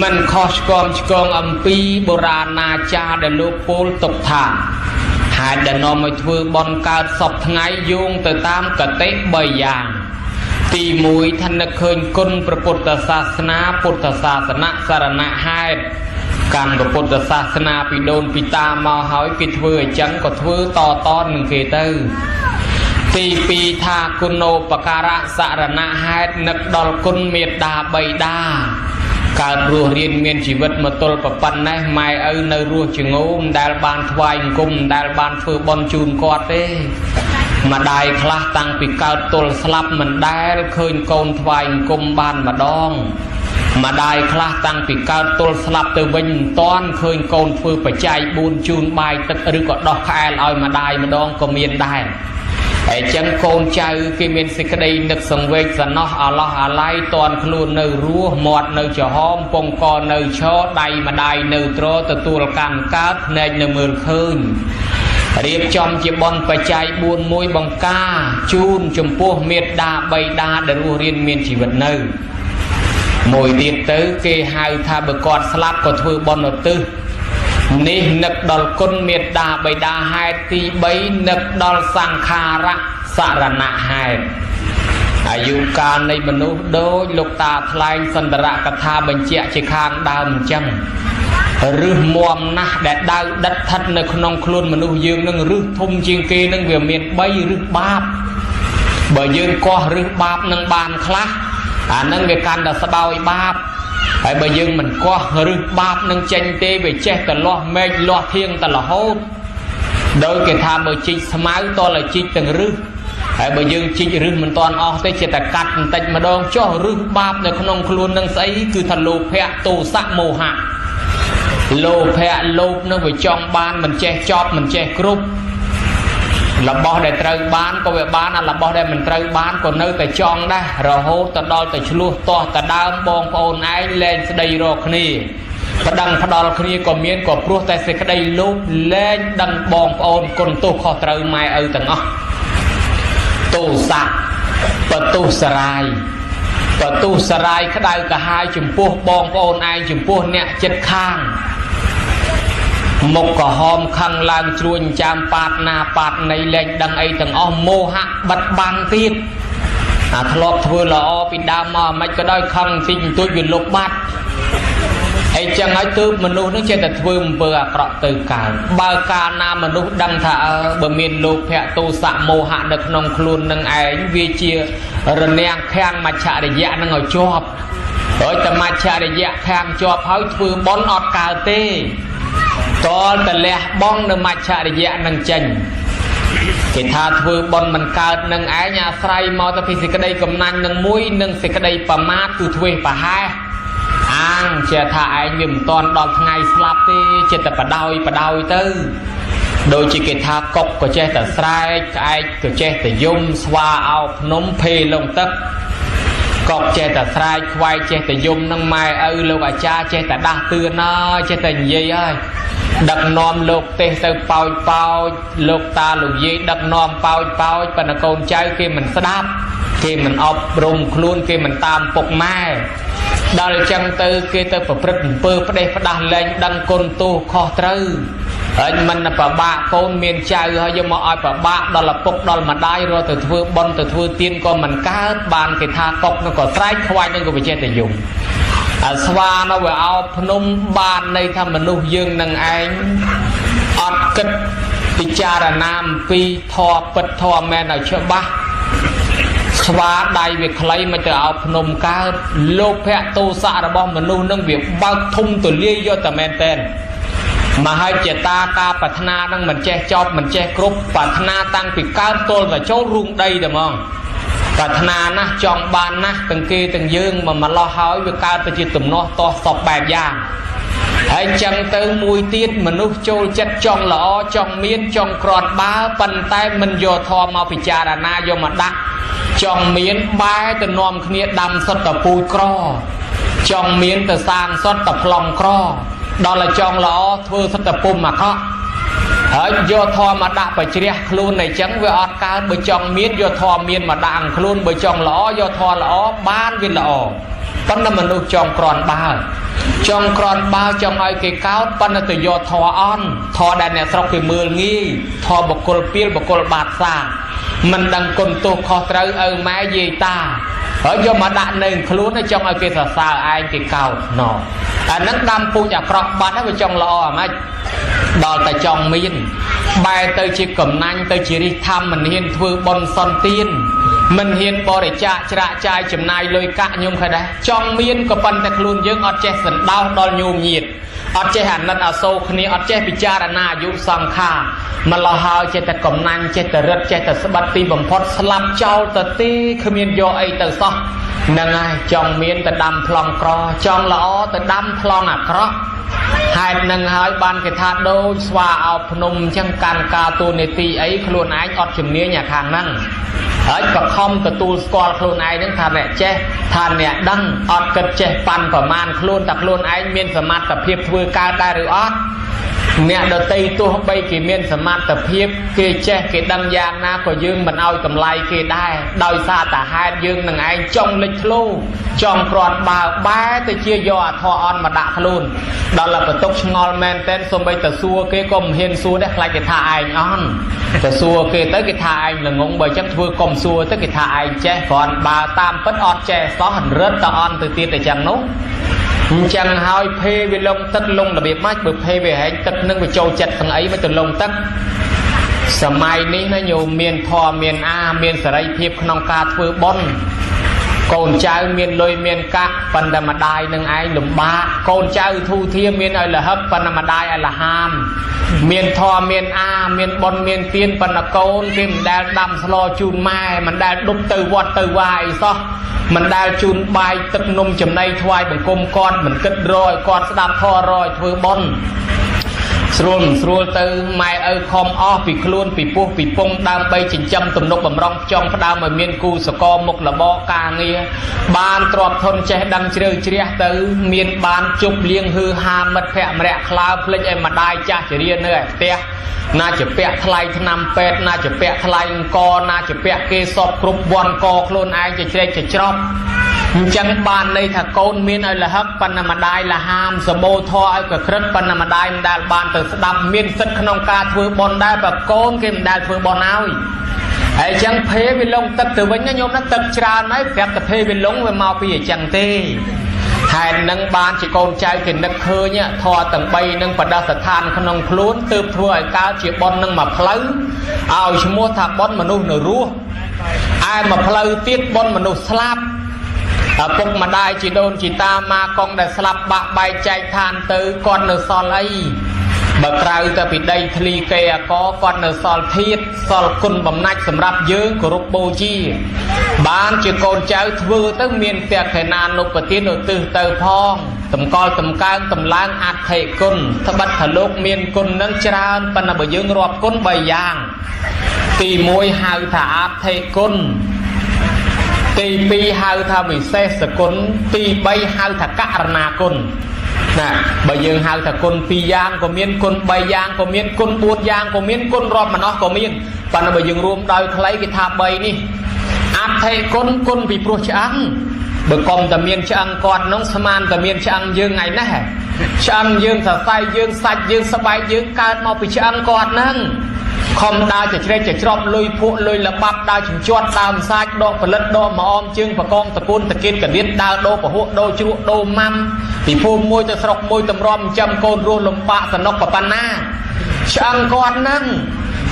មិនខុសឆ្គងឆ្គងអំពីបុរាណាចារ្យដែលលោកពោលទុកថា ហេតុដែលនាំឲ្យធ្វើបុណ្យកើតសពថ្ងៃយោងទៅតាមកតិ3យ៉ាង។ ទី1 ថានឹកឃើញគុណព្រះពុទ្ធសាសនា ពុទ្ធសាសនៈសារណៈហេតុ កាន់ពុទ្ធសាសនាពីដូនពីតាមកហើយ គេធ្វើអញ្ចឹងក៏ធ្វើតតនឹងគេទៅ។ ទី2 ថាគុណូបការៈសារណៈហេតុ នឹកដល់គុណមេត្តាបិតា កើតរស់រៀនមានជីវិតមកទល់ប៉ុណ្ណេះ ម៉ែឪនៅរស់ជាងោ មិនដែលបានថ្វាយអង្គម មិនដែលបានធ្វើបុណ្យជូនគាត់ទេ។ ម្ដាយខ្លះតាំងពីកើតទល់ស្លាប់ មិនដែលឃើញកូនថ្វាយអង្គមបានម្ដង ម្ដាយខ្លះតាំងពីកើតទល់ស្លាប់ទៅវិញ មិនតាន់ឃើញកូនធ្វើបច្ច័យ4ជូនបាយទឹក ឬក៏ដោះក្អែលឲ្យម្ដាយម្ដងក៏មានដែរ។ ហើយចឹងកូនចៅគេមានសេចក្តីនឹកសង្វេគសំណោះអាឡោះអាល័យ តនខ្លួននៅរស់ មាត់នៅចំហម ពងកនៅឈរ ដៃម្ដាយនៅទ្រ ទទួលកាន់កើត ភ្នែកនៅមើលឃើញ រៀបចំជាបុណ្យបច្ច័យ4មួយបង្ការជូនចំពោះមេត្តាបិតាដែលរស់រៀនមានជីវិតនៅ។ មួយទៀតទៅ គេហៅថាបើគាត់ស្លាប់ក៏ធ្វើបុណ្យឧទ្ទិសនេះ នឹកដល់គុណមេត្តាបិតា។ ហេតុទី3 នឹកដល់សង្ខារៈសារណៈហេតុ អាយុកាលនៃមនុស្សដូចលោកតាថ្លែងសន្តរកថាបញ្ជាក់ជាខាងដើមអញ្ចឹង រឹសមមណាស់ដែលដៅដិតស្ថិតនៅក្នុងខ្លួនមនុស្សយើងនឹង រឹសធំជាងគេនឹងវាមាន3 រឹសបាប។ បើយើងកោះរឹសបាបនឹងបានខ្លះ អានឹងវាកាន់តែស្បោយបាបហើយ បើយើងមិនកោះរឹសបាបនឹងចេញទេ វាចេះតែលាស់មែកលាស់ធៀងតែរហូត ដោយគេថាបើជីកស្មៅតលជីកទាំងរឹសហើយ បើយើងជីករឹសមិនតាន់អស់ទេ ចេះតែកាត់បន្តិចម្ដងចុះ។ រឹសបាបនៅក្នុងខ្លួននឹងស្អី? គឺថាលោភៈ ទោសៈ មោហៈ។ លោភៈ លោភនឹងវាចង់បានមិនចេះចប់មិនចេះគ្រប់ របស់ដែលត្រូវបានក៏វាបាន អារបស់ដែលមិនត្រូវបានក៏នៅតែចង់ដែរ រហូតទៅដល់ទៅឆ្លោះទាស់តដើមបងប្អូនឯង លែងស្ដីរកគ្នា ប្តឹងផ្ដាល់គ្នាក៏មាន ក៏ព្រោះតែសេចក្តីលោភ លែងដឹងបងប្អូនគុណទោសខុសត្រូវម៉ែឪទាំងអស់។ ទោសៈ បទុសរាយ បទុសរាយក្តៅកាហាយចំពោះបងប្អូនឯង ចំពោះអ្នកចិត្តខាង មុខក្រហមខឹងឡើងជ្រួញ ចាំប៉ាតណាប៉ាតណី លែងដឹងអីទាំងអស់។ មោហៈ បិទបាំងទៀត អាធ្លាប់ធ្វើល្អពីដើមមកមិនក៏ដោយ ខឹងតិចបន្តួចវាលុបបាត់អីចឹងហើយ ទើបមនុស្សនឹងចេះតែធ្វើអំពើអាក្រក់ទៅកើត។ បើកាលណាមនុស្សដឹងថា អើបើមានលោភៈ ទោសៈ មោហៈនៅក្នុងខ្លួននឹងឯង វាជារនាំងខាំងមច្ឆរិយៈនឹងឲ្យជាប់ ហើយតែមច្ឆរិយៈខាំងជាប់ហើយ ធ្វើបុណ្យអត់កើតទេ តលតលះបងនៅមច្ឆរិយៈនឹងចេញ។ គេថាធ្វើបុណ្យមិនកើតនឹងឯង អាស្រ័យមកទៅពីសេចក្តីកំណាញ់នឹងមួយ និងសេចក្តីប្រមាទ គឺធ្វេសប្រហែសអាងជាថាឯងវាមិនតាន់ដល់ថ្ងៃស្លាប់ទេ ចិត្តតែបដោយបដោយទៅ ដូចជាគេថាកុកក៏ចេះតែស្រែក ក្អែកក៏ចេះតែយំ ស្វាអោភ្នំភេលងទឹក កុកចេះតែស្រែក ខ្វាយចេះតែយំ នឹងម៉ែឪលោកអាចារ្យចេះតែដាស់តឿនហើយ ចេះតែនិយាយហើយ ដឹកនាំលោកទេសទៅប៉ោចប៉ោច លោកតាលោកយាយដឹកនាំប៉ោចប៉ោច ប៉ុន្តែកូនចៅគេមិនស្ដាប់ គេមិនអប់រំខ្លួន គេមិនតាមពុកម៉ែ ដល់ចឹងទៅគេទៅប្រព្រឹត្តអំពើផ្ដេសផ្ដាស់ លែងដឹងគុណទោសខុសត្រូវហើយ។ មិនប្របាក់កូនមានចៅហើយ យកមកឲ្យប្របាក់ដល់ឪពុកដល់ម្ដាយ រត់ទៅធ្វើបុណ្យទៅធ្វើទានក៏មិនកើតបាន។ គេថាកុកនឹងក៏ស្រែក ខ្វាយនឹងក៏វិចេះតែយំ អាស្វានៅវាអោភ្នំ បានន័យថាមនុស្សយើងនឹងឯងអត់គិតពិចារណាអំពីធម៌ពិតធម៌មែនឲ្យច្បាស់។ ស្វាដៃវាខ្លី មិនទៅឲ្យភ្នំកើត។ លោភៈទោសៈរបស់មនុស្សនឹងវាបើកធំទលាយយកតែមែនតែនមហិច្ឆតា ការប្រាថ្នានឹងមិនចេះចប់មិនចេះគ្រប់ ប្រាថ្នាតាំងពីកើតទល់តែចូលរូងដីតែហ្មង ប្រាថ្នាណាស់ចង់បានណាស់ទាំងគេទាំងយើងមកម្លោះហើយ វាកើតទៅជាទំនាស់តោះសពបែបយ៉ាងហើយ។ ចឹងទៅមួយទៀត មនុស្សចូលចិត្តចង់ល្អ ចង់មាន ចង់ក្រាន់បើ ប៉ុន្តែមិនយកធម៌មកពិចារណាយកមកដាក់។ ចង់មានបែរទៅនាំគ្នាដាំសុទ្ធតពូជក្រ ចង់មានទៅសាងសុទ្ធតប្លង់ក្រ ដល់តែចង់ល្អធ្វើសុទ្ធតពុំអាក្រក់ ហើយយកធម៌មកដាក់បជ្រះខ្លួនអីចឹងវាអត់កើត។ បើចង់មានយកធម៌មានមកដាក់ខ្លួន បើចង់ល្អយកធម៌ល្អបានវាល្អ ប៉ុន្តែមនុស្សចង់ក្រាន់បើ ចង់ក្រន់បើចង់ឲ្យគេកោតប៉ុន្តែទៅយកធរអន់ធរដែលអ្នកស្រុកគេមើលងាយធរបុគ្គលពីលបុគ្គលបាតសាមិនដឹងគុណទោសខុសត្រូវឪម៉ែយាយតាហើយយកមកដាក់នៅខ្លួនចង់ឲ្យគេសរសើរឯងគេកោតណោអាហ្នឹងដាំពូជអាក្រក់បាត់ហើយវាចង់ល្អអាម៉េចដល់តែចង់មានបែរទៅជាកំណាញ់ទៅជារិះធម្មមិនហ៊ានធ្វើបុណ្យសន្ទានមិនហ៊ានបរិច្ចាគច្រាកចាយចំណាយលុយកាក់ញោមឃើញដែរចង់មានក៏ប៉ុន្តែខ្លួនយើងអត់ចេះសន្តោសដល់ញោមញាតអត់ចេះអាណិតអាសូរគ្នាអត់ចេះពិចារណាអាយុសង្ខារម្ល៉េះហើយចេះតែកំណាញ់ចេះតែរឹតចេះតែស្បិតទីបំផុតស្លាប់ចោលទៅទេគ្មានយកអីទៅសោះហ្នឹងហើយចង់មានទៅដាំប្លង់ក្រចង់ល្អទៅដាំប្លង់អាក្រក់ហេតុនឹងហើយបានគេថាដូចស្វាអោភ្នំអញ្ចឹងកាន់ការទូនីតិអីខ្លួនឯងអត់ជំនាញអាខាងហ្នឹងហើយបខំទទួលស្គាល់ខ្លួនឯងហ្នឹងថាអ្នកចេះថាអ្នកដឹងអត់គិតចេះប៉ាន់ប្រមាណខ្លួនតែខ្លួនឯងមានសមត្ថភាពធ្វើការដែរឬអត់អ្នកដតីទោះបីគេមានសមត្ថភាពគេចេះគេដឹងយ៉ាងណាក៏យើងមិនឲ្យតម្លៃគេដែរដោយសារតែហេតុយើងនឹងឯងចង់លេចធ្លោចង់គ្រាន់បើបែរទៅជាយកអាធរអន់មកដាក់ខ្លួនដល់តែបន្ទុកឆ្ងល់មែនតែនសូម្បីតែសួរគេក៏មិនហ៊ានសួរដែរខ្លាចគេថាឯងអន់ទៅសួរគេទៅគេថាឯងល្ងងបើអញ្ចឹងធ្វើកុំសួរទៅគេថាឯងចេះគ្រាន់បើតាមពិតអត់ចេះសោះរឹតតអន់ទៅទៀតអញ្ចឹងនោះអញ្ចឹងហើយភេវាលងទឹកលងរបៀបម៉េចបើភេវាហែងទឹកនឹងវាចូលចិត្តស្អីមកទៅលងទឹកសម័យនេះណាញោមមានធម៌មានអាមានសេរីភាពក្នុងការធ្វើបុណ្យកូនចៅមានលុយមានកាក់ប៉ុន្តែម្ដាយនឹងឯងលំបាកកូនចៅធូធាមានឲ្យលហឹបប៉ុន្តែម្ដាយឲ្យលហាមមានធម៌មានអាមានបុណ្យមានទានប៉ុន្តែកូនគេមិនដែលដាំស្លជូនម៉ែមិនដែលដប់ទៅវត្តទៅវាអីសោះមិនដែលជូនបាយទឹកនំចំណីថ្វាយបង្គំគាត់មិនគិតរយគាត់ស្ដាប់ធម៌រយធ្វើបុណ្យស្រួលមិនស្រួលទៅម៉ែឪខំអស់ពីខ្លួនពីពោះពីពងដើម្បីចិញ្ចឹមទំនុកបំរុងចង់ផ្ដើមឲ្យមានគូសកលមុខរបរការងារបានទ្របធនចេះដឹងជ្រៅជ្រះទៅមានបានជប់លៀងហឺហាមិត្តភក្តិម្នាក់ខ្លើភ្លេចឲ្យម្ដាយចាស់ជរានៅឯផ្ទះណាជាពាក់ថ្លៃថ្នាំពេទ្យណាជាពាក់ថ្លៃអង្គណាជាពាក់គេសពគ្រប់វ័នកខ្លួនឯងជាជ្រែកជាច្រប់អញ្ចឹងបានន័យថាកូនមានឲ្យលហឹកប៉ុន្តែម្ដាយលហាមសម្បូរធរឲ្យកក្រិតប៉ុន្តែម្ដាយមិនដែលបានទៅស្ដាប់មានសិទ្ធិក្នុងការធ្វើបុណ្យដែរបើកូនគេមិនដែលធ្វើបុណ្យឲ្យហើយអញ្ចឹងភេវាលងទឹកទៅវិញណាញោមណាទឹកច្រើនហើយប្រាប់តែភេវាលងវាមកពីអញ្ចឹងទេហេតុនឹងបានជាកូនចៅគេនឹកឃើញធរទាំង3នឹងបដិស្ថានក្នុងខ្លួនទើបធ្វើឲ្យកើតជាបុណ្យនឹងមួយផ្លូវឲ្យឈ្មោះថាបុណ្យមនុស្សនៅរស់ឯមួយផ្លូវទៀតបុណ្យមនុស្សស្លាប់ឪពុកម្ដាយជីដូនជីតាម៉ាកុងដែលស្លាប់បាក់បែកចែកឋានទៅគាត់នៅសល់អីបើក្រៅតែពីដីធ្លីគេអកគាត់នៅសល់ធាតសល់គុណបំណាច់សម្រាប់យើងគោរពបូជាបានជាកូនចៅធ្វើទៅមានតេខេណានុបទានឧទ្ទិសទៅផងតម្កល់តម្កើងតម្លើងអធិគុណត្បិតថាលោកមានគុណនឹងច្រើនប៉ុន្តែបើយើងរាប់គុណ3យ៉ាងទី1ហៅថាអធិគុណទី2ហៅថាវិសេសគុណទី3ហៅថាករណាគុណណាបើយើងហៅថាគុណ2យ៉ាងក៏មានគុណ3យ៉ាងក៏មានគុណ4យ៉ាងក៏មានគុណរាប់មិនអស់ក៏មានប៉ុន្តែបើយើងរួមដោយខ្លីគេថា3នេះអធិគុណគុណពីព្រោះឆ្អឹងបើកុំតែមានឆ្អឹងគាត់នោះស្មានតែមានឆ្អឹងយើងថ្ងៃនេះឆ្អឹងយើងសរសៃយើងសាច់យើងស្បែកយើងកើតមកពីឆ្អឹងគាត់ហ្នឹងខំដើរចច្រេចចច្រប់លុយភក់លុយល្បាប់ដើរជញ្ជាត់ដើមសាច់ដកផលិតដកមកអមជើងបកងតកូនតកៀនកលៀតដើរដូរពហុដូរជ្រក់ដូរម៉ាំពីភូមិមួយទៅស្រុកមួយតម្រាំចាំកូនរស់លំបាកសនុកប៉ុណ្ណាឆ្អឹងគាត់ហ្នឹង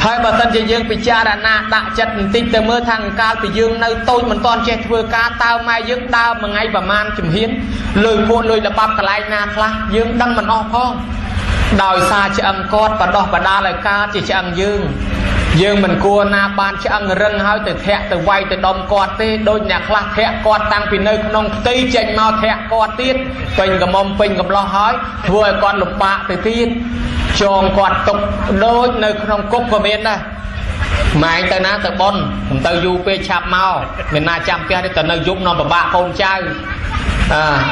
ហើយបើសិនជាយើងពិចារណាដាក់ចិត្តបន្តិចទៅមើលថាកាលពីយើងនៅតូចមិនទាន់ចេះធ្វើការតើម៉ែយើងដើរមួយថ្ងៃប្រមាណជំហានលុយភក់លុយល្បាប់កន្លែងណាខ្លះយើងដឹងមិនអស់ផងដោយសារឆ្អឹងគាត់បដោះបដាលឲ្យកើតជាឆ្អឹងយើងយើងមិនគួរណាបានឆ្អឹងរឹងហើយទៅធាក់ទៅវាយទៅដុំគាត់ទេដូចអ្នកខ្លះធាក់គាត់តាំងពីនៅក្នុងផ្ទៃចេញមកធាក់គាត់ទៀតពេញកំមុំពេញកំឡោះហើយធ្វើឲ្យគាត់លំបាកទៅទៀតចងគាត់ទុកដូចនៅក្នុងគុកក៏មានដែរ ម៉ែឯងទៅណាទៅប៉ុនកុំទៅយូរពេកឆាប់មកមានណាចាំផ្ទះទេទៅនៅយប់នាំពិបាកកូនចៅ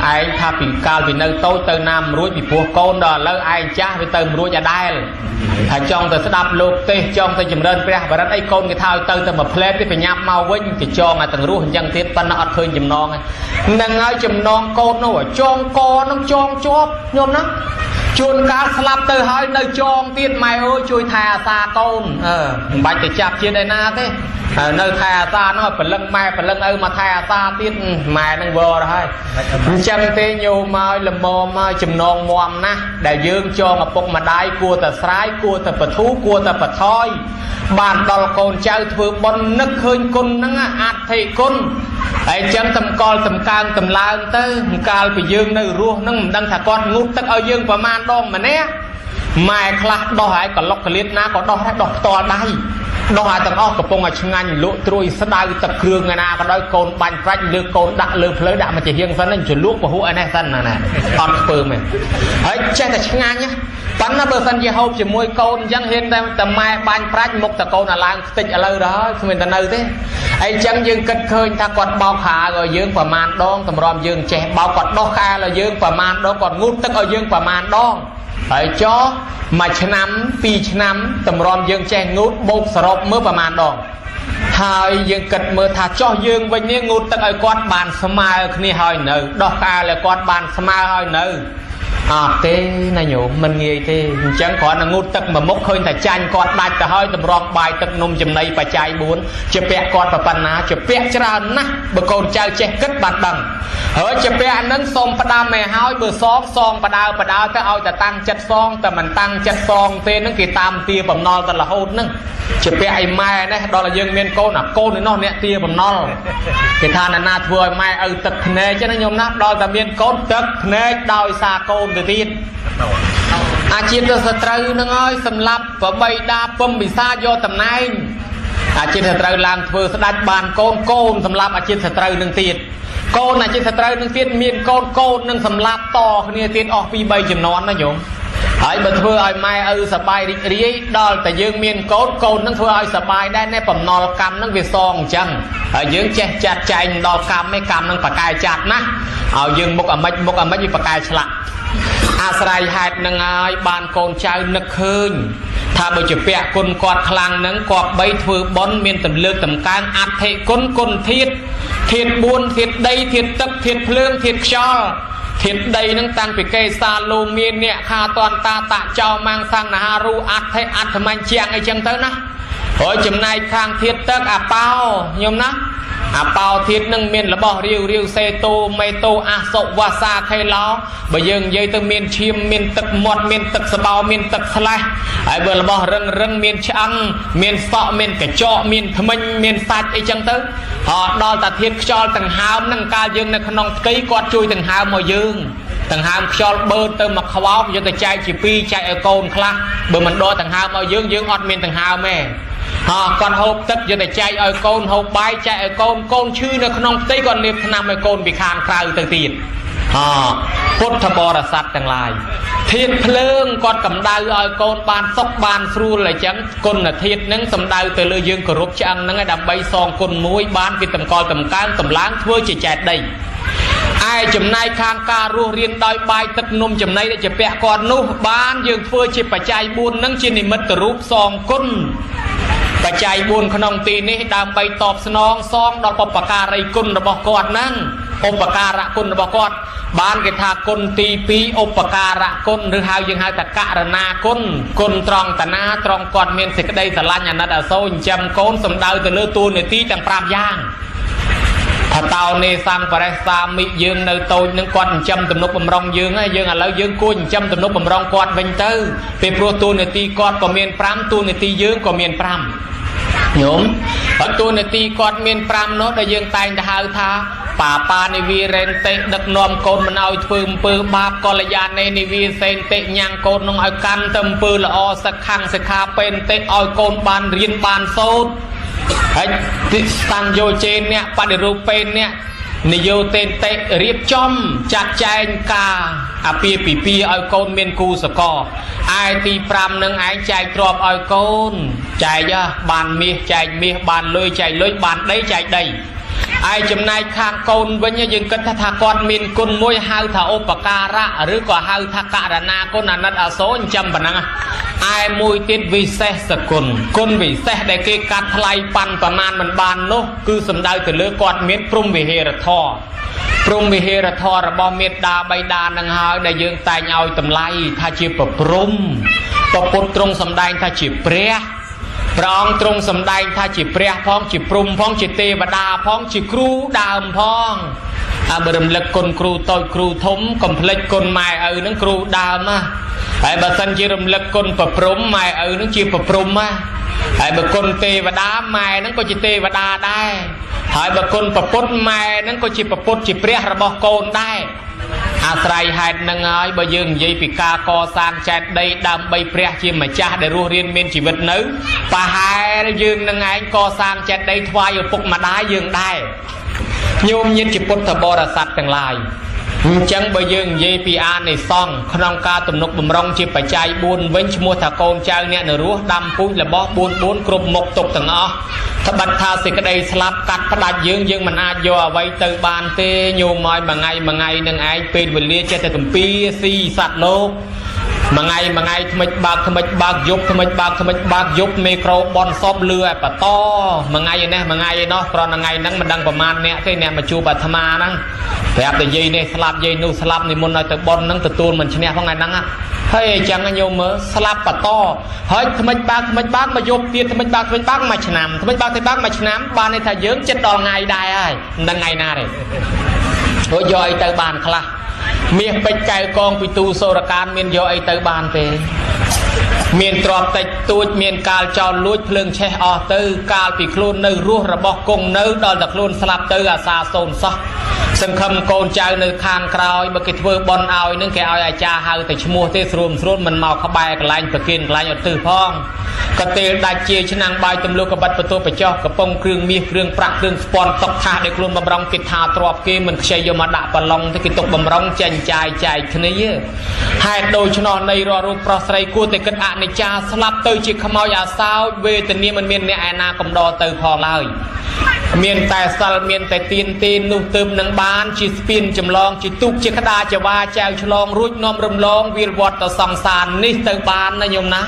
អើឯងថាពីកាលពីនៅតូចទៅណាមិនរួចពីព្រោះកូនដល់ឥឡូវឯងចាស់វាទៅមិនរួចអាដែលថាចង់ទៅស្ដាប់លោកទេសចង់ទៅចម្រើនព្រះបរិត្តអីកូនគេថាឲ្យទៅទៅមួយផ្លែទេបញ្ញាប់មកវិញគេចងឲ្យទាំងរស់អញ្ចឹងទៀតប៉ុន្តែអត់ឃើញចំណងហ្នឹងហើយចំណងកូននោះចងកនឹងចងជាប់ញោមណាជួនកាលស្លាប់ទៅហើយនៅចងទៀតម៉ែអើយជួយថែអាសាកូនអឺមិនបាច់ទៅចាប់ជាតិឯណាទេហើយនៅថែអាសាហ្នឹងឲ្យព្រលឹងម៉ែព្រលឹងឪមកថែអាសាទៀតម៉ែហ្នឹងវរហើយអញ្ចឹងទេញោមមកល្មមមកចំណងមមណាស់ដែលយើងចងឪពុកម្ដាយគួរតែស្រាយគួរតែបធូរគួរតែបថយបានដល់កូនចៅធ្វើបុណ្យនឹកឃើញគុណហ្នឹងអធិគុណហើយអញ្ចឹងតម្កល់តម្កើងតម្លើងទៅកាលពីយើងនៅរស់ហ្នឹងមិនដឹងថាគាត់ងូតទឹកឲ្យយើងប្រមាណដងម្នាក់ម៉ែខ្លះដោះហើយកលុកកលៀតណាក៏ដោះដែរដោះផ្ទាល់ដៃដោះឲ្យទាំងអស់កំពុងឲ្យឆ្ងាញ់លក់ត្រួយស្ដៅទឹកគ្រឿងឯណាក៏ដោយកូនបាញ់ប្រាច់លើកូនដាក់លើផ្លូវដាក់មកជាហៀងសិនហ្នឹងជលក់ពហុឯនេះសិនណាអត់ខ្ពើមទេហើយចេះតែឆ្ងាញ់ប៉ុន្តែបើសិនជាហូបជាមួយកូនអញ្ចឹងហ៊ានតែម៉ែបាញ់ប្រាច់មុខតកូនឲ្យឡើងខ្ទេចឥឡូវដល់គ្មានតែនៅទេហើយអញ្ចឹងយើងគិតឃើញថាគាត់បោកខោឲ្យយើងប្រមាណដងតម្រាំយើងចេះបោកគាត់ដោះខោឲ្យយើងប្រមាណដងគាត់ងូតទឹកឲ្យយើងប្រមាណដងហើយចោះមួយឆ្នាំពីរឆ្នាំតម្រាំយើងចេះងូតបោកសរុបមើលប្រមាណដងហើយយើងគិតមើលថាចោះយើងវិញនេះងូតទឹកឲ្យគាត់បានស្មើគ្នាហើយនៅដោះក្អែលឲ្យគាត់បានស្មើហើយនៅអត់ទេណាញោមមិនងាយទេអញ្ចឹងគ្រាន់តែងូតទឹកមួយមុខឃើញតែចាញ់គាត់ដាច់ទៅហើយតម្រង់បាយទឹកនំចំណីបច្ច័យ4ជាពាក់គាត់ប៉ុណ្ណាជាពាក់ច្រើនណាស់បើកូនចៅចេះគិតបានដឹងហើយជាពាក់ហ្នឹងសូមផ្ដាំឲ្យហើយបើសងសងបដើបដើទៅឲ្យតែតាំងចិត្តសងតែមិនតាំងចិត្តសងទេហ្នឹងគេតាមទាបំណុលទៅរហូតហ្នឹងជាពាក់ឲ្យម៉ែនេះដល់ឲ្យយើងមានកូនអាកូនឯនោះអ្នកទាបំណុលគេថាណាណាធ្វើឲ្យម៉ែឪទឹកភ្នែកណាញោមណាដល់តែមានកូនទឹកភ្នែកដោយសារកូនទៅទៀតអាជាតិសត្រូវនឹងហើយសម្រាប់បបីតាពំពិសាយកតំណែងអាជាតិសត្រូវឡើងធ្វើស្ដេចបានកូនកូនសម្រាប់អាជាតិសត្រូវនឹងទៀតកូនអាជាតិសត្រូវនឹងទៀតមានកូនកូននឹងសម្រាប់តគ្នាទៀតអស់ពី3ចំនួនណាញោមហើយបើធ្វើឲ្យម៉ែឪសប្បាយរីករាយដល់តែយើងមានកូនកូននឹងធ្វើឲ្យសប្បាយដែរណែបំណុលកម្មនឹងវាសងអញ្ចឹងហើយយើងចេះចាត់ចែងដល់កម្មឯកម្មនឹងបកែចាត់ណាឲ្យយើងមុខអាម៉េចមុខអាម៉េចវាបកែឆ្លាក់អាស្រ័យហេតុនឹងហើយបានកូនចៅនឹកឃើញថាបើជាពាក់គុណគាត់ខ្លាំងនឹងគាត់បីធ្វើបុណ្យមានតម្លើកតម្កើងអធិគុណគុណធាតុធាតុ4ធាតុដីធាតុទឹកធាតុភ្លើងធាតុខ្យល់ធាតុដីនឹងតាំងពីកេសាលោមានអ្នកខាតនតាតចោម៉ាំងសង្ហារូអធិអត្ថមញ្ញជាងអីចឹងទៅណាហើយចំណែកខាងធាតុទឹកអាប៉ោញោមណាអាប៉ោធាតុនឹងមានរបស់រាវរាវសេតូមេតូអសុវាសាខេឡោបើយើងនិយាយទៅមានឈាមមានទឹកមាត់មានទឹកសបោមានទឹកស្លេះហើយបើរបស់រឹងរឹងមានឆ្អឹងមានសក់មានកញ្ចក់មានធ្មេញមានសាច់អីចឹងទៅហើយដល់តាធាតុខ្យល់ដង្ហើមនឹងកាលយើងនៅក្នុងផ្ទៃគាត់ជួយដង្ហើមមកយើងដង្ហើមខ្យល់បឺតទៅមកខ្វោកយើងទៅចែកជាពីរចែកឲ្យកូនខ្លះបើមិនដកដង្ហើមឲ្យយើងយើងអត់មានដង្ហើមទេហោះគាត់ហូបទឹកយកទៅចែកឲ្យកូនហូបបាយចែកឲ្យកូនកូនឈឺនៅក្នុងផ្ទៃគាត់លាបថ្នាំឲ្យកូនពីខាងក្រៅទៅទៀតហោះពុទ្ធបរិស័ទទាំងឡាយធាតុភ្លើងគាត់កម្ដៅឲ្យកូនបានសុខបានស្រួលអញ្ចឹងគុណធាតុនឹងសំដៅទៅលើយើងគោរពឆ្អឹងហ្នឹងឯងដើម្បីសងគុណមួយបានគេតម្កល់តម្កើងតម្លើងធ្វើជាចេតិយឯចំណែកខាងការរស់រៀនដោយបាយទឹកនំចំណីដែលជាពាក់គាត់នោះបានយើងធ្វើជាបច្ច័យ4នឹងជានិមិត្តរូបសងគុណបច្ច័យ4ក្នុងទីនេះដើម្បីតបស្នងសងដល់បព្វការីគុណរបស់គាត់ហ្នឹងឧបការៈគុណរបស់គាត់បានគេថាគុណទី2ឧបការៈគុណឬហៅយើងហៅថាករណាគុណគុណត្រង់តាណាត្រង់គាត់មានសេចក្តីស្រឡាញ់អាណិតអាសូរចិញ្ចឹមកូនសំដៅទៅលើតួនាទីទាំង5យ៉ាងថាតោនេសង្បរិសាមិយើងនៅតូចនឹងគាត់ចិញ្ចឹមទំនុកបំរុងយើងហើយយើងឥឡូវយើងគួរចិញ្ចឹមទំនុកបំរុងគាត់វិញទៅពេលព្រោះតួនាទីគាត់ក៏មាន5តួនាទីយើងក៏មាន5ញោមបើតួនាទីគាត់មាន5នោះដែលយើងតែងតែហៅថាបាបានិវីរេនតិដឹកនាំកូនមិនឲ្យធ្វើអំពើបាបកល្យាណេនិវីសេនតិញ៉ាំងកូននឹងឲ្យកាន់ទៅអំពើល្អសខੰសិក្ខាពេនតិឲ្យកូនបានរៀនបានសូត្រហើយទិសង្យោចេអ្នកបដិរូបេអ្នក នយោតេតិរៀបចំចាត់ចែងការអាពាហ៍ពិពាហ៍ឲ្យកូនមានគូសកលឯទី5នឹងឯងចែកទ្រព្យឲ្យកូនចែកបានមាសចែកមាសបានលុយចែកលុយបានដីចែកដីឯចំណែកខាងកូនវិញយើងគិតថាគាត់មានគុណមួយហៅថាឧបការៈឬក៏ហៅថាករណាគុណអាណិតអាសូរចិញ្ចឹមប៉ុណ្ណឹងឯមួយទៀតវិសេសគុណគុណវិសេសដែលគេកាត់ថ្លៃប៉ាន់ប្រមាណមិនបាននោះគឺសំដៅទៅលើគាត់មានព្រហ្មវិហារធម៌ព្រហ្មវិហារធម៌របស់មេត្តាបិតានឹងហើយដែលយើងតែងឲ្យតម្លៃថាជាប្រព្រំពពុទ្ធទ្រង់សម្ដែងថាជាព្រះព្រះអង្គទ្រង់សម្ដែងថាជាព្រះផងជាព្រហ្មផងជាទេវតាផងជាគ្រូដើមផងអើបើរំលឹកគុណគ្រូតូចគ្រូធំកុំភ្លេចគុណម៉ែឪនឹងគ្រូដើមណាហើយបើសិនជារំលឹកគុណប្រព្រំម៉ែឪនឹងជាប្រព្រំណាហើយបើគុណទេវតាម៉ែនឹងក៏ជាទេវតាដែរហើយបើគុណប្រពុតម៉ែនឹងក៏ជាប្រពុតជាព្រះរបស់កូនដែរអាស្រ័យហេតុនឹងហើយបើយើងនិយាយពីការកសាងចេតិយដើម្បីព្រះជាម្ចាស់ដែលរស់រានមានជីវិតនៅប្រហែលយើងនឹងឯងកសាងចេតិយថ្វាយឪពុកម្ដាយយើងដែរញោមញាតិជាពុទ្ធបរិស័ទទាំងឡាយអញ្ចឹងបើយើងនិយាយពីអានិសង្សក្នុងការទំនុកបំរុងជាបច្ច័យ4វិញឈ្មោះថាកូនចៅអ្នកនរស់ដាំពូជរបស់4 4គ្រប់មុខទុកទាំងអស់ត្បិតថាសេចក្តីស្លាប់កាត់ផ្ដាច់យើងយើងមិនអាចយកអ្វីទៅបានទេញោមឲ្យមួយថ្ងៃមួយថ្ងៃនឹងឯងពេលវេលាចេះតែទំពាស៊ីសត្វលោកមួយថ្ងៃមួយថ្ងៃថ្មិចបើកថ្មិចបើកយប់ថ្មិចបើកថ្មិចបើកយប់មេក្រូបនសពលឺឲ្យបន្តមួយថ្ងៃនេះមួយថ្ងៃនោះគ្រាន់ថ្ងៃហ្នឹងមិនដឹងប្រមាណអ្នកទេអ្នកមកជួបអាត្មាហ្នឹងប្រាប់តែយាយនេះស្លាប់យាយនោះស្លាប់និមន្តឲ្យទៅបនហ្នឹងទទួលមិនឈ្នះផងថ្ងៃហ្នឹងហើយអញ្ចឹងញោមមើលស្លាប់បន្តហើយថ្មិចបើកថ្មិចបើកមកយប់ទៀតថ្មិចបើកថ្មិចបើកមួយឆ្នាំថ្មិចបើកថ្មិចបើកមួយឆ្នាំបានន័យថាយើងចិត្តដល់ថ្ងៃដែរហើយមិនដឹងថ្ងៃណាទេព្រោះយកអីទៅបានខ្លះមាសពេជ្រកែវកងពីទូសូរកានមានយកអីទៅបានទេមានទ្រព្យតិចតួចមានកាលចោលលួចភ្លើងឆេះអស់ទៅកាលពីខ្លួននៅរស់របស់គង់នៅដល់តែខ្លួនស្លាប់ទៅអាសាសូន្យសោះសង្ឃឹមកូនចៅនៅខាងក្រោយបើគេធ្វើបន់ឲ្យនឹងគេឲ្យអាចារ្យហៅតែឈ្មោះទេស្រួលស្រួលមិនមកក្បែរកន្លែងប្រគិនកន្លែងឧទ្ទិសផងក៏ទេលដាច់ជាឆ្នាំងបាយទម្លុះកបិតបន្ទោបចោះកំប៉ុងគ្រឿងមាសគ្រឿងប្រាក់គ្រឿងស្ពាន់តុកថាសដែលខ្លួនបំរុងគេថាទ្របគេមិនខ្ចីយកមកដាក់ប្រឡងទេគេទុកបំរុងចេញចាយចែកគ្នាហេតុដូច្នោះនៃរាល់រូបប្រុសស្រីគួរតែគិតអនិច្ចាស្លាប់ទៅជាខ្មោចអាសោចវេទនាមិនមានអ្នកឯណាកំដរទៅផងឡើយមានតែសិលមានតែទានទេនោះទើបនឹងបានជាស្ពានចម្លងជាទូកជាក្តារចវាចែវឆ្លងរួចនាំរំលងវាលវត្តទៅសង្សារនេះទៅបានណាញោមណា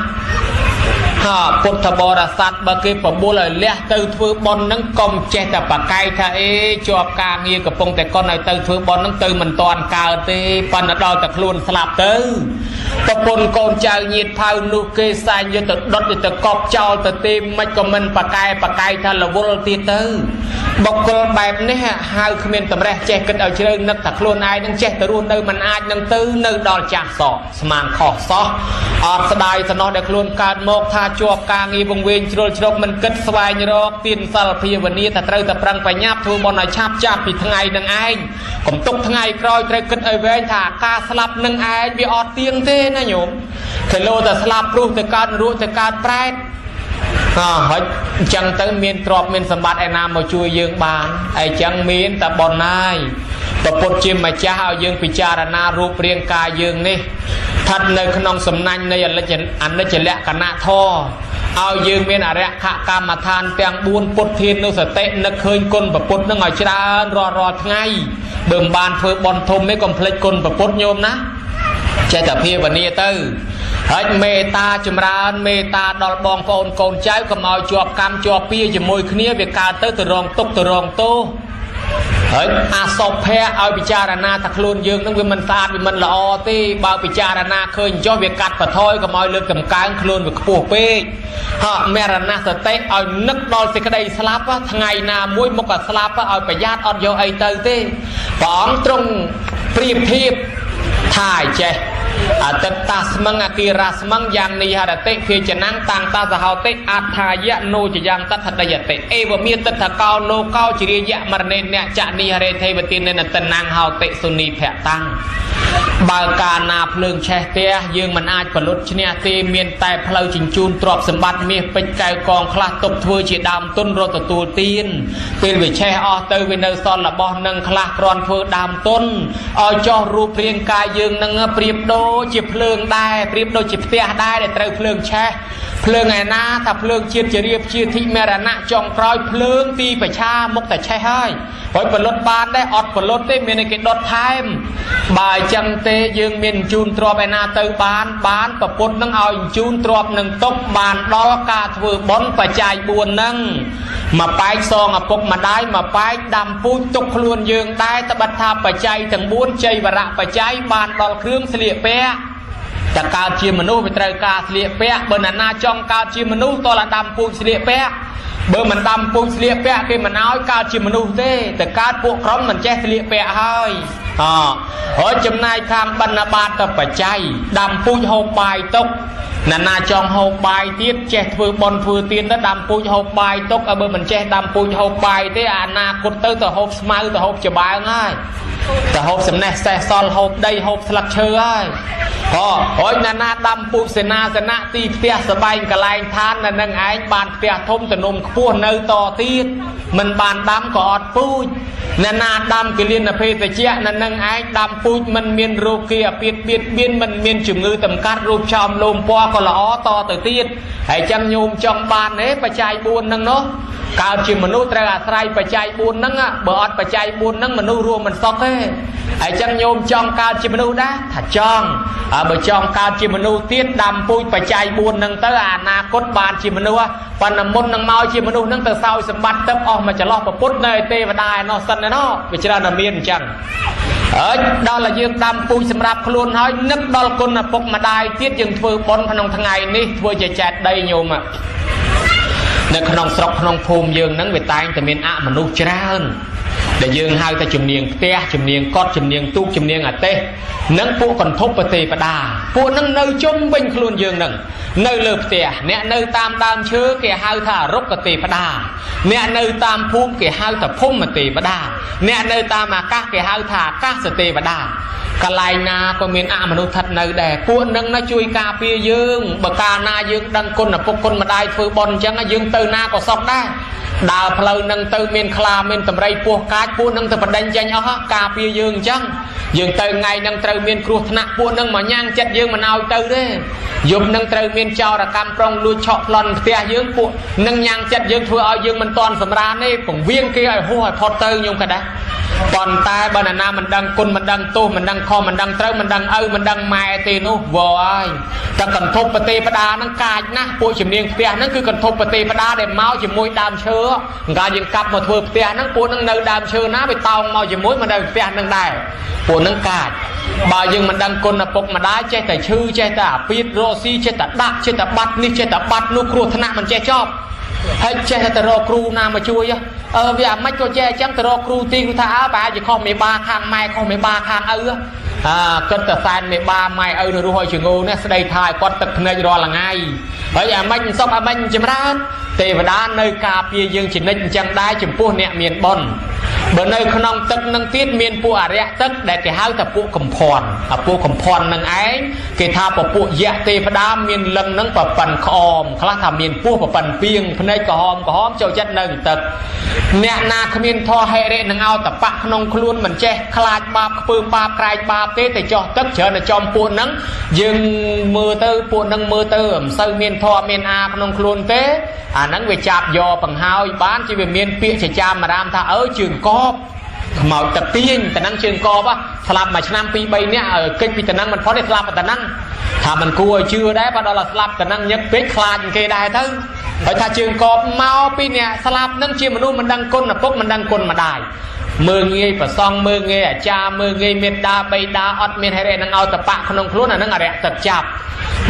ហាពុទ្ធបរិស័ទបើគេបបួលឲ្យលះទៅធ្វើបុណ្យហ្នឹងកុំចេះតែប្រកែកថាអេជាប់ការងារកំពុងតែកុនឲ្យទៅធ្វើបុណ្យហ្នឹងទៅមិនតាន់កើតទេប៉ុន្តែដល់តែខ្លួនស្លាប់ទៅប្រពន្ធកូនចៅញាតិផៅនោះគេសែងយកទៅដុតយកទៅកប់ចោលទៅទេមិនក៏មិនប្រកែកថារវល់ទៀតទៅបុគ្គលបែបនេះហៅគ្មានតម្រេះចេះគិតឲ្យជ្រៅនឹកថាខ្លួនឯងនឹងចេះទៅរស់នៅមិនអាចនឹងទៅនៅដល់ចាស់សោះស្មានខុសសោះអត់ស្ដាយសំណោះដែលខ្លួនកើតមកថាជាប់ការងារវង្វេងជ្រុលជ្រកមិនគិតស្វែងរកទានសិលភាវនាថាត្រូវតែប្រឹងបញ្ញាប់ធ្វើបុណ្យឲ្យឆាប់ចាប់ពីថ្ងៃនឹងឯងកុំទុកថ្ងៃក្រោយត្រូវគិតឲ្យវែងថាការស្លាប់នឹងឯងវាអត់ទៀងទេណាញោមគេលោតែស្លាប់ព្រោះទៅកើតរស់ទៅកើតប្រែតអហើយអញ្ចឹងទៅមានទ្រព្យមានសម្បត្តិឯណាមកជួយយើងបានអញ្ចឹងមានតែបុណ្យហើយព្រះពុទ្ធជាម្ចាស់ឲ្យយើងពិចារណារូបរាងកាយយើងនេះស្ថិតនៅក្នុងសំណាញ់នៃអនិច្ចលក្ខណៈធម៌ឲ្យយើងមានអរិយកម្មដ្ឋានទាំង4ពុទ្ធានុសតិនឹកឃើញគុណព្រះពុទ្ធនឹងឲ្យច្រើនរាល់ថ្ងៃបើមិនបានធ្វើបុណ្យធំទេកុំភ្លេចគុណព្រះពុទ្ធញោមណាចេះតែភាវនាទៅហើយមេត្តាចម្រើនមេត្តាដល់បងប្អូនកូនចៅកុំឲ្យជាប់កម្មជាប់ពៀជាមួយគ្នាវាកើតទៅទៅរងទុក្ខទៅរងទោសហើយអសុភៈឲ្យពិចារណាថាខ្លួនយើងនឹងវាមិនស្អាតវាមិនល្អទេបើពិចារណាឃើញចុះវាកាត់បន្ថយកុំឲ្យលើកតម្កើងខ្លួនវាខ្ពស់ពេកហមរណសតិឲ្យនឹកដល់សេចក្តីស្លាប់ថ្ងៃណាមួយមកក៏ស្លាប់ឲ្យប្រយ័ត្នអត់យកអីទៅទេព្រះអង្គទ្រង់ប្រៀបធៀបថាចេះ អតិតាស្មឹងអគិរាស្មឹងយ៉ាងនិហរតិភាចនាំងតាំងតាសហោតិអត្ថាយៈនោចយ៉ាងតថតយតិអេវមានទិដ្ឋកោលោកោចរិយៈមរណេនចនិហរេទេវតិនេនតនាំងហោតិសុនីភតាំងបើកាលណាភ្លើងឆេះផ្ទះយើងមិនអាចផលុតឈ្នះទេមានតែផ្លូវជញ្ជូនទ្រព្យសម្បត្តិមាសពេជ្រកែវកងខ្លះទុកធ្វើជាដើមទុនរត់ទទួលទានពេលវាឆេះអស់ទៅវានៅសល់របស់នឹងខ្លះគ្រាន់ធ្វើដើមទុនឲ្យចោះរូបរាងកាយយើងនឹងប្រៀបដូចជាភ្លើងដែរប្រៀបដូចជាផ្ទះដែរដែលត្រូវភ្លើងឆេះភ្លើងឯណាថាភ្លើងជាតិជារៀបជាធិមរណៈចុងក្រោយភ្លើងទីប្រឆាមុខតែឆេះហើយហើយផលុតបានដែរអត់ផលុតទេមានគេដុតថែមបើអញ្ចឹងទេយើងមានជូនទ្រព្យឯណាទៅបានបានប្រពុតនឹងឲ្យជូនទ្រព្យនឹងទុកបានដល់ការធ្វើបុណ្យបច្ច័យ4ហ្នឹងមកបែកសងឪពុកម្ដាយមកបែកដាំពូជទុកខ្លួនយើងដែរត្បិតថាបច្ច័យទាំង4ជ័យវរៈបច្ច័យបានដល់គ្រឿងស្លៀកពាក់តែកើតជាមនុស្សវាត្រូវការស្លៀកពាក់បើណានាចង់កើតជាមនុស្សតើដាំពូជស្លៀកពាក់បើមិនដាំពូជស្លៀកពាក់គេមិនឲ្យកើតជាមនុស្សទេតែកើតពួកក្រុមមិនចេះស្លៀកពាក់ហើយអហើយចំណាយខាងបណ្ឌបាតទៅបច្ច័យដាំពូជហូបបាយទុកណានាចង់ហូបបាយទៀតចេះធ្វើបុណ្យធ្វើទានទៅដាំពូជហូបបាយទុកឲ្យបើមិនចេះដាំពូជហូបបាយទេអនាគតទៅទៅហូបស្មៅទៅហូបច្បើងហើយទៅហូបសំណេះសេះសល់ហូបដីហូបស្លឹកឈើហើយហើយណានាដាំពូជសេនាសនៈទីផ្ទះសបែងកលែងឋាននៅនឹងឯងបានផ្ទះធំទំនំខ្ពស់នៅតទៀតមិនបានដាំក៏អត់ពូជណានាដាំគិលានភេទជ្ជៈនៅនឹងឯងដាំពូជមិនមានរោគាអាពាធបៀតបៀនមិនមានជំងឺតម្កាត់រូបឆោមលោមពណ៌ក៏ល្អតទៅទៀតហើយចឹងញោមចង់បានទេបច្ច័យ4ហ្នឹងនោះកើតជាមនុស្សត្រូវអាស្រ័យបច្ច័យ4ហ្នឹងបើអត់បច្ច័យ4ហ្នឹងមនុស្សរួមមិនសុខទេហើយចឹងញោមចង់កើតជាមនុស្សដែរថាចង់បើចង់កើតជាមនុស្សទៀតដាំពូជបច្ច័យ4ហ្នឹងទៅអនាគតបានជាមនុស្សប៉ុន្តែមុននឹងមកជាមនុស្សហ្នឹងទៅសោយសម្បត្តិទឹកអស់មកចន្លោះប្រពុតនៅទេវតាឯណោះសិនឯណោះវាច្រើនតែមានអញ្ចឹងអើដល់តែយើងដាំពូជសម្រាប់ខ្លួនហើយនឹកដល់គុណឪពុកម្ដាយទៀតយើងធ្វើបុណ្យក្នុងថ្ងៃនេះធ្វើជាចេតដីញោមនៅក្នុងស្រុកក្នុងភូមិយើងហ្នឹងវាតែងតែមានអមនុស្សច្រើនដែលយើងហៅថាជំនាញផ្ទះជំនាញកត់ជំនាញទូកជំនាញអាទេសនិងពួកកន្ធប់ប្រទេបតាពួកនឹងនៅជុំវិញខ្លួនយើងនឹងនៅលើផ្ទះអ្នកនៅតាមដើមឈើគេហៅថារុក្ខទេវតាអ្នកនៅតាមភូមិគេហៅថាភូមិទេវតាអ្នកនៅតាមអាកាសគេហៅថាអាកាសទេវតាកន្លែងណាក៏មានអមនុស្សស្ថិតនៅដែរពួកនឹងណាជួយការពារយើងបើកាលណាយើងដឹងគុណឪពុកគុណម្ដាយធ្វើបុណ្យអញ្ចឹងយើងទៅណាក៏សុខដែរដើរផ្លូវនឹងទៅមានខ្លាមានតម្រៃពោះកាចពួកនឹងទៅបដិញចេញអស់ការពារយើងអញ្ចឹងយើងទៅថ្ងៃនឹងត្រូវមានគ្រោះថ្នាក់ពួកនឹងមកញ៉ាំងចិត្តយើងមិនឲ្យទៅទេយប់នឹងត្រូវមានចោរកម្មប្រុងលួចឆក់ប្លន់ផ្ទះយើងពួកនឹងញ៉ាំងចិត្តយើងធ្វើឲ្យយើងមិនតន់សម្រានទេពង្វៀងគេឲ្យហួសឲ្យផុតទៅញោមក៏ដែរប៉ុន្តែបើណាមិនដឹងគុណមិនដឹងទោសមិនដឹងខុសមិនដឹងត្រូវមិនដឹងឪមិនដឹងម៉ែទេនោះវហើយតែកន្ធប់ប្រទេបតានឹងកាចណាស់ពួកជំនាញផ្ទះហ្នឹងគឺកន្ធប់ប្រទេបតាដែលមកជាមួយដើមឈើកាលយើងកាប់មកធ្វើផ្ទះហ្នឹងពួកនឹងនៅដើមឈើណាវាតោងមកជាមួយមកនៅផ្ទះហ្នឹងដែរពួកនឹងកាចបើយើងមិនដឹងគុណឪពុកម្ដាយចេះតែឈឺចេះតែអាពាតរកស៊ីចេះតែដាក់ចេះតែបាត់នេះចេះតែបាត់នោះគ្រោះថ្នាក់មិនចេះចប់ហើយចេះតែទៅរកគ្រូណាមកជួយវាអាម៉េចក៏ចេះអញ្ចឹងទៅរកគ្រូទីគ្រូថាអើប្រហែលជាខុសមេបាខាងម៉ែខុសមេបាខាងឪគិតតែសែនមេបាម៉ែឪនៅរស់ឲ្យជងូនេះស្ដីថាឲ្យគាត់ទឹកភ្នែករាល់ថ្ងៃហើយអាម៉េចមិនសុខអាម៉េចចម្រើនទេវតានៅការពារយើងជានិច្ចអញ្ចឹងដែរចំពោះអ្នកមានបុណ្យបើនៅក្នុងទឹកនឹងទៀតមានពួកអរិយទឹកដែលគេហៅថាពួកកំភ័នអាពួកកំភ័ននឹងឯងគេថាពពួកយៈទេវតាមានលឹងនឹងប្រប៉ិនក្អមខ្លះថាមានពោះប្រប៉ិនពីងភ្នែកក្រហមក្រហមចូលចិត្តនៅទឹកអ្នកណាគ្មានធម៌ហិរិនឹងអោតបៈក្នុងខ្លួនមិនចេះខ្លាចបាបខ្ពើមបាបក្រែងបាបទេតែចោះទឹកច្រើនតែចំពួកនឹងយើងមើលទៅពួកនឹងមើលទៅមិនសូវមានធម៌មានអាក្នុងខ្លួនទេអាហ្នឹងវាចាប់យកបង្ហើយបានជាវាមានពាក្យចចាមរាមថាអើជើងកបខ្មោចទឹកទាញតំណឹងជើងកបស្លាប់មួយឆ្នាំ2 3នាក់កិច្ចពីតំណឹងមិនផុតទេស្លាប់តំណឹងថាមិនគួរឲ្យជឿដែរបើដល់ស្លាប់តំណឹងញឹកពេកខ្លាចគេដែរទៅហើយថាជើងកបមកពីអ្នកស្លាប់នឹងជាមនុស្សមិនដឹងគុណឪពុកមិនដឹងគុណម្ដាយ មើងងាយប្រសងមើងងាយអាចារ្យមើងងាយមេដាបៃតាអត់មានហេរិនឹងឲ្យតបៈក្នុងខ្លួនអានឹងអរិយទឹកចាប់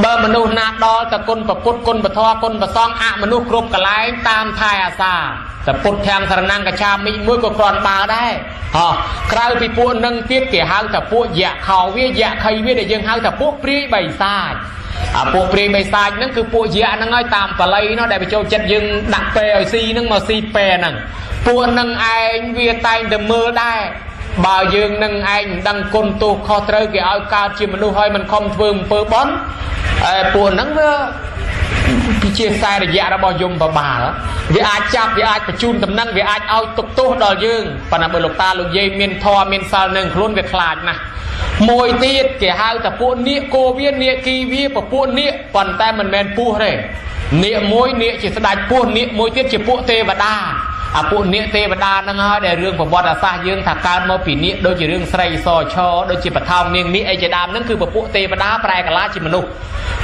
បើមនុស្សណាដល់តគុណប្រពុតគុណពធគុណប្រសងអមនុស្សគ្រប់កន្លែងតាមថែអាសាតពុទ្ធធាំសរណង្កឆាមិមួយក៏គ្រាន់បើដែរហោះក្រៅពីពួកនឹងទៀតគេហៅថាពួកយៈខោវាយៈខៃវាដែលយើងហៅថាពួកព្រាយបិសាចអាពួកព្រាយបិសាចហ្នឹងគឺពួកយៈហ្នឹងហើយតាមបល័យនោះដែលបញ្ចូលចិត្តយើងដាក់ពេឲ្យស៊ីហ្នឹងមកស៊ីពេហ្នឹងពួកនឹងឯងវាតែងតែមើលដែរបើយើងនឹងឯងមិនដឹងគុណទោសខុសត្រូវគេឲ្យកើតជាមនុស្សហើយមិនខំធ្វើអំពើបុណ្យឯពួកហ្នឹងវាជាខ្សែរយៈរបស់យមបបាលវាអាចចាប់វាអាចបញ្ជូនតំណែងវាអាចឲ្យទុកទោសដល់យើងប៉ុន្តែបើលោកតាលោកយាយមានធម៌មានសិលនឹងខ្លួនវាខ្លាចណាស់មួយទៀតគេហៅថាពួកនាគគោវានាគីវាពពួកនាគប៉ុន្តែមិនមែនពស់ទេនាគមួយនាគជាស្ដេចពស់នាគមួយទៀតជាពួកទេវតាអាពួកនាគទេវតាហ្នឹងហើយដែលរឿងប្រវត្តិសាស្ត្រយើងថាកើតមកពីនាគដូចជារឿងស្រីសឆដូចជាបថោងនាងនាគអីជាដើមហ្នឹងគឺពពួកទេវតាប្រែកាឡាជាមនុស្ស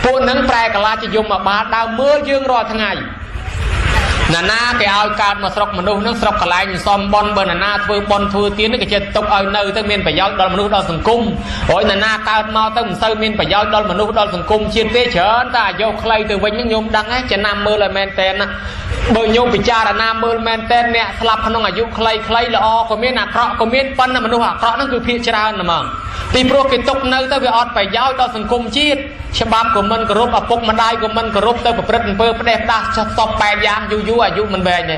ពួកហ្នឹងប្រែកាឡាជាយមបាលដើមមើលយើងរាល់ថ្ងៃណានាគេឲ្យកើតមកស្រុកមនុស្សហ្នឹងស្រុកកន្លែងសំបន់បើណានាធ្វើបន់ធ្វើទានគេចេះទុកឲ្យនៅទៅមានប្រយោជន៍ដល់មនុស្សដល់សង្គមហើយណានាកើតមកទៅមិនសូវមានប្រយោជន៍ដល់មនុស្សដល់សង្គមជាតិទេច្រើនតែអាយុខ្លីទៅវិញហ្នឹងញោមដឹងហ៎ចំណាំមើលឲ្យមែនតែនណាបើញោមពិចារណាមើលមែនតែនអ្នកស្លាប់ក្នុងអាយុខ្លីៗល្អក៏មានអាក្រក់ក៏មានប៉ុន្តែមនុស្សអាក្រក់ហ្នឹងគឺភាគច្រើនហ្មងពីព្រោះគេទុកនៅទៅវាអត់ប្រយោជន៍ដល់សង្គមជាតិច្បាប់ក៏មិនគោរពឪពុកម្ដាយក៏មិនគោរពទៅប្រព្រឹត្តអំពើផ្ដេសផ្ដាសសពបែបយ៉ាងយូរយូរអាយុមិនវែងទេ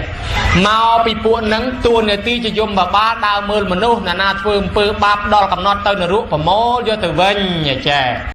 មកពីពួកហ្នឹងតួនាទីជាយមបាលដើរមើលមនុស្សណានាធ្វើអំពើបាបដល់កំណត់ទៅនរកប្រមូលយកទៅវិញចា៎។